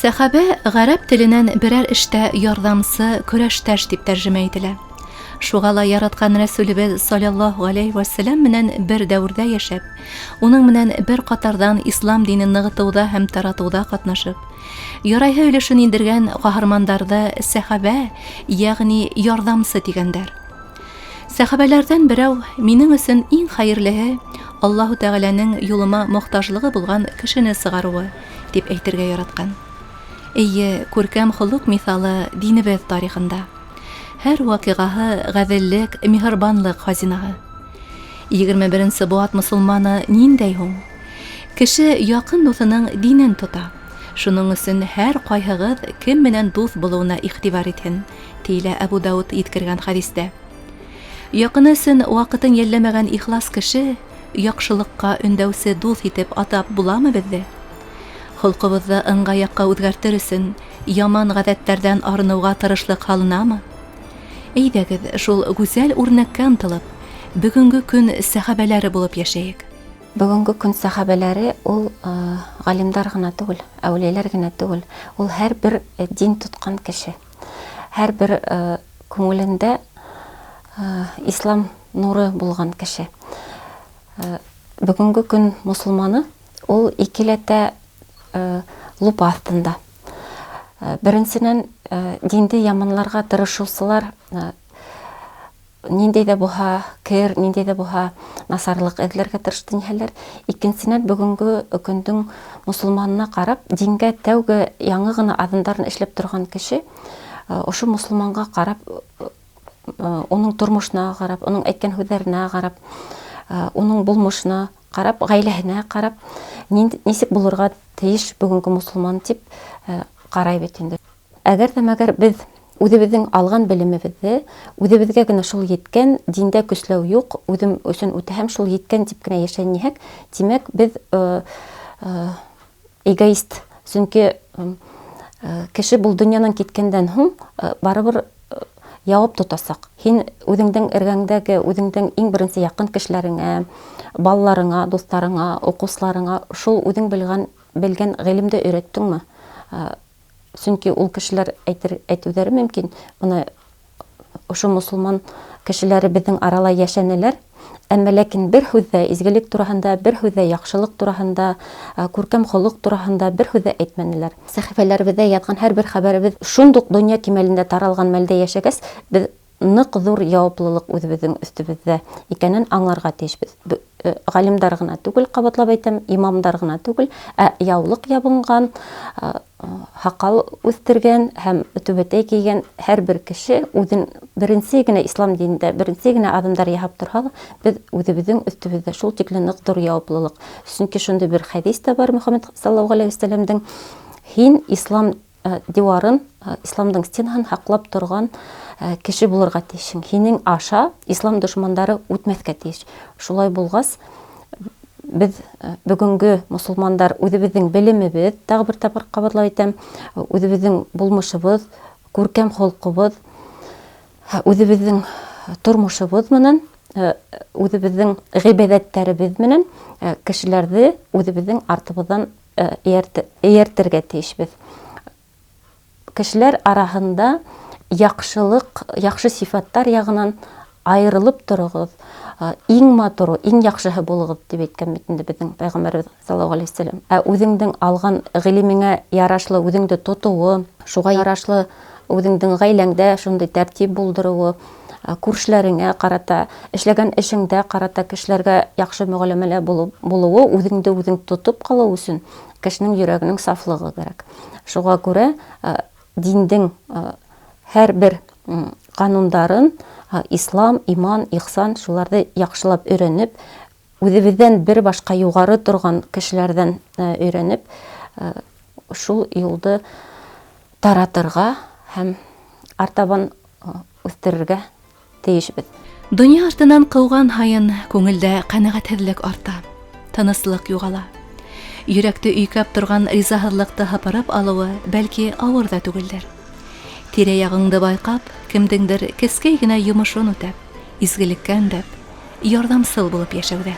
Сәхабә гарәп теленән берәр эштә ярҙамсы, көрәштәш дип тәржемә ителә. Шуға ла яратҡан Рәсүлебеҙ саллаллаһу ғәләйһи вәссәләм менән бер дәүерҙә йәшәп, уның менән бер ҡатарҙан ислам динен нығытыуҙа һәм таратыуҙа ҡатнашып, ярайһы өлөшөн индергән ҡаһармандарҙы сәхабә, йәғни ярҙамсы тигәндәр. Сәхабәләрҙән берәү минең өсөн иң хәйерлеһе Аллаһу Тәғәләнең юлыма мохтажлығы булған кешене сығарыуы, тип әйтергә яратҡан. Эйе, күркәм холоҡ миҫалы динебеҙ тарихында. Һәр ваҡиғаһы ғәҙеллек, миһырбанлыҡ хазинаһы. 21 быуат мосолманы ниндәй һуң? Кеше яҡын дуҫының динен тота. Шуның өсөн һәр ҡайһығыҙ кем менән дуҫ булыуына иғтибар итһен, тиелә Әбу Дауд еткергән хәдистә. Яҡыны өсөн ваҡытын йәлләмәгән ихлас кеше яҡшылыҡҡа өндәүсе дуҫ итеп атап буламы беҙҙе? Холҡобоҙҙо ыңғай яҡҡа үҙгәртер өсөн яман ғәҙәттәрҙән арыныуға тырышлыҡ һалынамы? Әйҙәгеҙ, шул гүзәл үрнәккә ынтылып, бөгөнгө көн сәхәбәләре булып йәшәйек. Бөгөнгө көн сәхәбәләре ул ғалимдар ғына түгел, әүлиәләр генә түгел, ул һәр бер дин тотҡан кеше. Һәр бер күңелендә ислам нуры булған кеше. Бөгөнгө көн мосолманы ул икеләтә лупа аҫтында. Беренсенән, динде яманларға тырышыусылар ниндәй ҙә булһа кер, ниндәй ҙә булһа насарлыҡ эҙләргә тырышты ниһәләр. Икенсенән, бөгөнгө көндөң мосолманына ҡарап, дингә тәүге яңы ғына аҙымдарын эшләп торған кеше ошо мосолманға ҡарап, уның тормошона ҡарап, уның әйткән һүҙҙәренә ҡарап, уның булмышына ҡарап, ғаиләһенә ҡарап, нисек булырға тейеш бөгөнгө мосолман тип ҡарай бит инде. Әгәр ҙә мәгәр беҙ үҙебеҙҙең алған белемебеҙҙе үҙебеҙгә генә шул еткән, диндә көсләү юҡ, үҙем өсөн үтәһәм шул еткән тип кенә йәшәнһәк, тимәк, беҙ эгоист. Сөнки кеше был донъянан киткәндән һуң барыбер яуап тотасаҡ. Һин үҙеңдең эргәңдәге, үҙеңдең иң беренсе яҡын кешеләреңә, балаларыңа, дуҫтарыңа, уҡыусыларыңа шул үҙең белгән белгән ғилемде өйрәттеңме? Сөнки ул кешеләр әйтер, әйтеүҙәре мөмкин, бына ошо мосолман кешеләре беҙҙең арала йәшәнеләр, әммә ләкин бер һүҙ ҙә изгелек тураһында, бер һүҙ ҙә яҡшылыҡ тураһында, күркәм холоҡ тураһында бер һүҙ ҙә әйтмәнеләр. Сәхифәләребеҙҙә яҙған һәр бер хәбәребеҙ шундуҡ донъя кимәлендә таралған мәлдә йәшәгәс, беҙ ныҡ ҙур яуаплылыҡ үҙебеҙҙең өҫтөбөҙҙә икәнен аңларға тейешбеҙ. Ғалимдар ғына түгел, ҡабатлап әйтәм, имамдар ғына түгел, ә яулыҡ ябынған, һаҡал үҫтергән һәм түбәтәй кейгән һәр бер кеше үҙен беренсе генә ислам динендә беренсе генә аҙымдар яһап торһа ла, беҙ үҙебеҙҙең өҫтөбөҙҙә шул тикле ныҡ ҙур яуаплылыҡ. Сөнки шундай бер хәдис тә бар Мөхәммәд саллаллаһу ғәләйһи вәсәләмдең: һин ислам диуарын, исламдың стенаһын һаҡлап торған кеше булырға тейешһең. Һинең аша ислам дошмандары үтмәҫкә тейеш. Шулай булғас, беҙ бөгөнгө мосолмандар үҙебеҙҙең белемебеҙ, тағы бер тапҡыр ҡабатлап әйтәм, үҙебеҙҙең булмышыбыҙ, күркәм холҡобоҙ, үҙебеҙҙең тормошобоҙ менән, үҙебеҙҙең ғибәҙәттәребеҙ менән кешеләрҙе үҙебеҙҙең артыбыҙҙан эйәртергә тейешбеҙ. Кешеләр араһында яҡшылыҡ, яҡшы сифаттар яғынан айырылып тороғоҙ, иң матуры, иң яҡшыһы булығыҙ, тип әйткән бит инде беҙҙең пәйғәмбәребеҙ саллаллаһу ғәләйһи вәсәләм. Ә үҙеңдең алған ғилемеңә ярашлы үҙеңде тотоуы, шуға ярашлы үҙеңдең ғаиләңдә шундай тәртип булдырыуы, күршеләреңә ҡарата, эшләгән эшеңдә ҡарата кешеләргә яҡшы мөғәләмәлә булыуы, үҙеңде үҙең тотоп ҡалыу өсөн кешенең йөрәгенең сафлығы кәрәк. Шуға күрә диндең һәр бер ҡанундарын, ислам, иман, ихсан, шуларҙы яҡшылап өйрәнеп, үҙебеҙҙән бер башҡа юғары торған кешеләрҙән өйрәнеп, шул юлды таратырға һәм артабан үҫтерергә тейешбеҙ. Донъя артынан ҡыуған һайын күңелдә ҡәнәғәтһеҙлек арта, тыныслыҡ юғала. Йөрәкте өйкәп торған ризаһыҙлыҡты һыпырып алыуы бәлки ауыр ҙа түгелдер. Тирә-яғыңды байҡап, кемдеңдер кескәй генә йомошон үтәп, изгелеккә өндәп, ярҙамсыл булып йәшәүҙә.